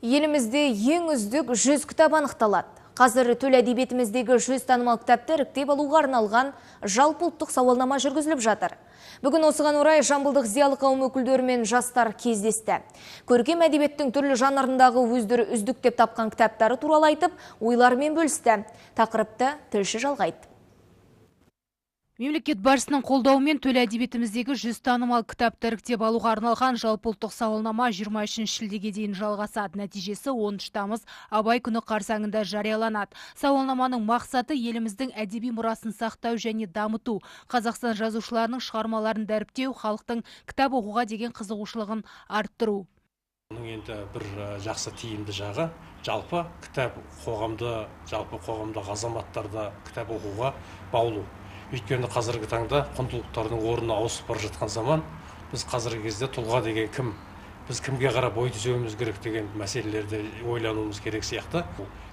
Елімізде ең үздік 100 кітап анықталады. Қазір төл әдебиетіміздегі 100 танымал кітапты іріктеп алуға арналған жалпы ұлттық сауалнама жүргізіліп жатыр. Бүгін осыған орай жамбылдық зиялы қауым өкілдері мен жастар кездесті. Көркем әдебиеттің түрлі жанрындағы өздері үздік деп тапқан кітаптары туралы айтып, ойларымен бөлісті. Тақырыпты тілші жалғайды. Мемлекет басшысының қолдауымен төл әдебиетіміздегі 100 танымал кітапты іріктеп алуға арналған жалпы ұлттық сауалнама 23 шілдеге дейін жалғасады. Нәтижесі 10 тамыз, Абай күні қарсаңында жарияланады. Сауалнаманың мақсаты – еліміздің әдеби мұрасын сақтау және дамыту, Қазақстан жазушыларының шығармаларын дәріптеу, халықтың кітап оқуға деген қызығушылығын арттыру. Мұның енді бір жақсы, тиімді жағы – жалпы кітап қоғамды, жалпы қоғамдағы азаматтарды кітап оқуға баулу. Өйткені қазіргі таңда құндылықтардың орны ауысып бара жатқан заман. Біз қазіргі кезде тұлға деген кім, біз кімге қарап бой түзеуіміз керек деген мәселелерді ойлануымыз керек сияқты.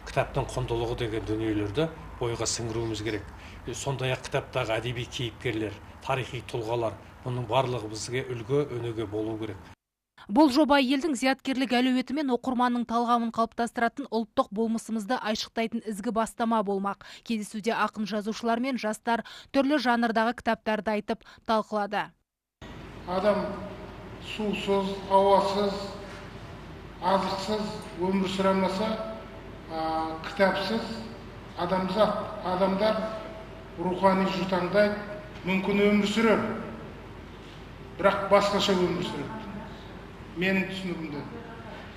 Кітаптың құндылығы деген дүниелерді бойға сіңіруіміз керек. Сондай ақ кітаптағы әдеби кейіпкерлер, тарихи тұлғалар, бұның барлығы бізге үлгі өнеге болу керек. Бұл жоба елдің зияткерлік әлеуеті мен оқырманның талғамын қалыптастыратын, ұлттық болмысымызды айшықтайтын ізгі бастама болмақ. Кездесуде ақын жазушылар мен жастар түрлі жанрдағы кітаптарды айтып, талқылады. Адам сусыз, ауасыз, азықсыз өмір сүре алмаса, кітапсыз адамзат, адамдар рухани жұтаңдайды. Мүмкін, өмір сүрер, бірақ басқаша өмір сүреді менің түсінігімде.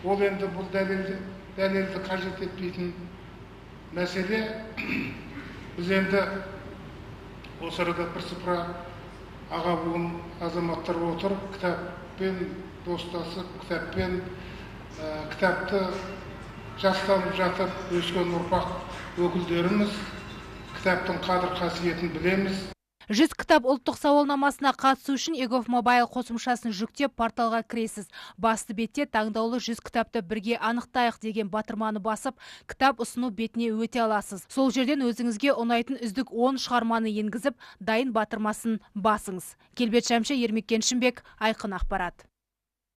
Ол енді бұл дәлелді қажет етпейтін мәселе. Біз енді осы арада бірсыпыра аға буын азаматтар отыр, кітаппен достасып, кітаппен кітапты жастанып жатып өскен ұрпақ өкілдеріміз, кітаптың қадір қасиетін білеміз. 100 кітап ұлттық сауалнамасына қатысу үшін eGov Mobile қосымшасын жүктеп, порталға кіресіз. Басты бетте «Таңдаулы 100 кітапты бірге анықтайық» деген батырманы басып, кітап ұсыну бетіне өте аласыз. Сол жерден өзіңізге ұнайтын үздік 10 шығарманы енгізіп, «Дайын» батырмасын басыңыз. Келбет Шәмші, Ермек Кеншімбек, Айқын Ақпарат.